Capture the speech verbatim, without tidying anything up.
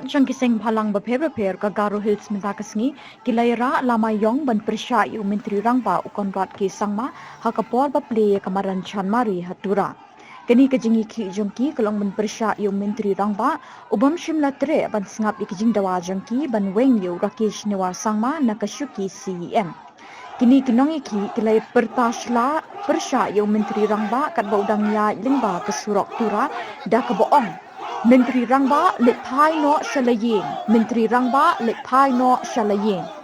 Jong ki seng bhalang bapher bapher ka Garo Hills mynta ka sngi ki la ïarah lama ïong ban pyrshah ïa u Myntri Rangbah u Conrad K Sangma ha ka por ba plie ïa ka madan Chanmari ha Tura. Kane ka jingïakhih jong ki ka long ban pyrshah ïa u Myntri Rangbah u bym shym la treh ban sngap ïa ka jingdawa jong ki ban weng ïa u Rakesh Newar Sangma na ka shuki C E M. Kine ki nongïakhih ki la pyrta sla pyrshah ïa u Myntri Rangbah katba u dang ïaid lyngba ka surok Tura da kaba ong, Myntri Rangbah leit phai noh sha la ïing, Myntri Rangbah leit phai noh sha la ïing.